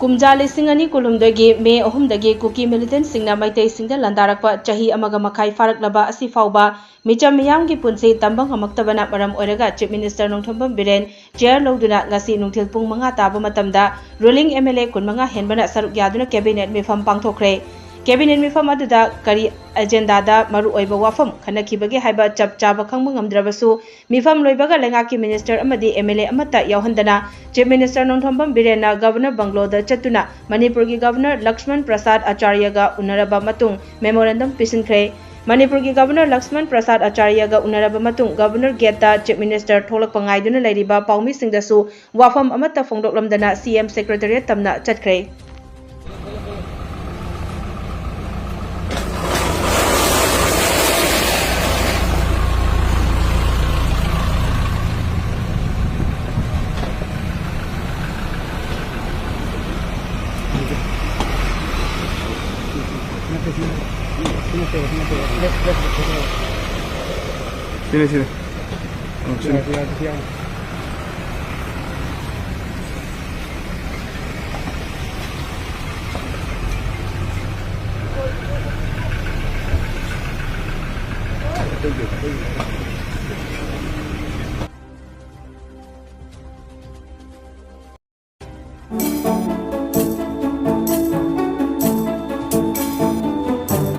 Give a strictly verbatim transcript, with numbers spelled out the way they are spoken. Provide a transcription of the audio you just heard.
ꯀꯨꯝꯖꯥ ꯂꯤꯁꯤꯡ ꯑꯅꯤ ꯀꯨꯟꯍꯨꯝꯗꯣꯏꯒꯤ ꯃꯦ ꯑꯍꯨꯝꯗꯒꯤ ꯀꯨꯀꯤ ꯃꯤꯂꯤꯇꯦꯟꯠꯁꯤꯡꯅ ꯃꯩꯇꯩꯁꯤꯡꯗ ꯂꯥꯟꯗꯥꯔꯛꯄ ꯆꯍꯤ ꯑꯃꯒ ꯃꯈꯥꯏ ꯐꯥꯔꯛꯂꯕ ꯑꯁꯤ ꯐꯥꯎꯕ ꯃꯤꯆꯝ ꯃꯤꯌꯥꯝꯒꯤ ꯄꯨꯟꯁꯤ ꯇꯝꯕ ꯉꯝꯃꯛꯇꯕꯅ ꯃꯔꯝ ꯑꯣꯏꯔꯒ Chief Minister Nongthombam Biren chair ꯂꯧꯗꯨꯅ ꯉꯁꯤ ꯅꯨꯡꯊꯤꯜ ꯄꯨꯡ ꯃꯉꯥ ꯇꯥꯕ ꯃꯇꯝꯗ ruling MLA ꯀꯨꯟꯃꯉꯥ ꯍꯦꯟꯕꯅ ꯁꯔꯨꯛ ꯌꯥꯗꯨꯅ cabinet ꯃꯤꯐꯝ ꯄꯥꯡꯊꯣꯛꯈ꯭ꯔꯦ꯫ Cabinet ꯃꯤꯐꯝ ꯑꯗꯨꯗ ꯀꯔꯤ agendaꯗ ꯃꯔꯨꯑꯣꯏꯕ ꯋꯥꯐꯝ ꯈꯟꯅꯈꯤꯕꯒꯦ ꯍꯥꯏꯕ ꯆꯞ ꯆꯥꯕ ꯈꯪꯕ ꯉꯝꯗ꯭ꯔꯕꯁꯨ, ꯃꯤꯐꯝ ꯂꯣꯏꯕꯒ ꯂꯩꯉꯥꯛꯀꯤ minister ꯑꯃꯗꯤ MLA ꯑꯃꯠꯇ ꯌꯥꯎꯍꯟꯗꯅ Chief Minister ꯅꯣꯡꯊꯣꯝꯕꯝ ꯕꯤꯔꯦꯟꯅ Governor ꯕꯪꯒ꯭ꯂꯣꯗ ꯆꯠꯇꯨꯅ ꯃꯅꯤꯄꯨꯔꯒꯤ Governor ꯂꯛꯁꯃꯟ ꯄ꯭ꯔꯁꯥꯗ ꯑꯆꯥꯔꯌꯒ ꯎꯅꯔꯕ ꯃꯇꯨꯡ memorandum ꯄꯤꯁꯤꯟꯈ꯭ꯔꯦ꯫ ꯃꯅꯤꯄꯨꯔꯒꯤ Governor ꯂꯛꯁꯃꯟ ꯄ꯭ꯔꯁꯥꯗ ꯑꯆꯥꯔꯌꯒ ꯎꯅꯔꯕ ꯃꯇꯨꯡ Governor gateꯇ Chief Minister ꯊꯣꯛꯂꯛꯄ ꯉꯥꯏꯗꯨꯅ ꯂꯩꯔꯤꯕ ꯄꯥꯎꯃꯤꯁꯤꯡꯗꯁꯨ ꯋꯥꯐꯝ ꯑꯃꯠꯇ ꯐꯣꯡꯗꯣꯛꯂꯝꯗꯅ CM Secretariat ꯇꯝꯅ ꯆꯠꯈ꯭ꯔꯦ꯫ ꯁꯤꯅꯦ, ꯁꯤꯅꯦ꯫ ꯑ, ꯁꯤꯅꯦ꯫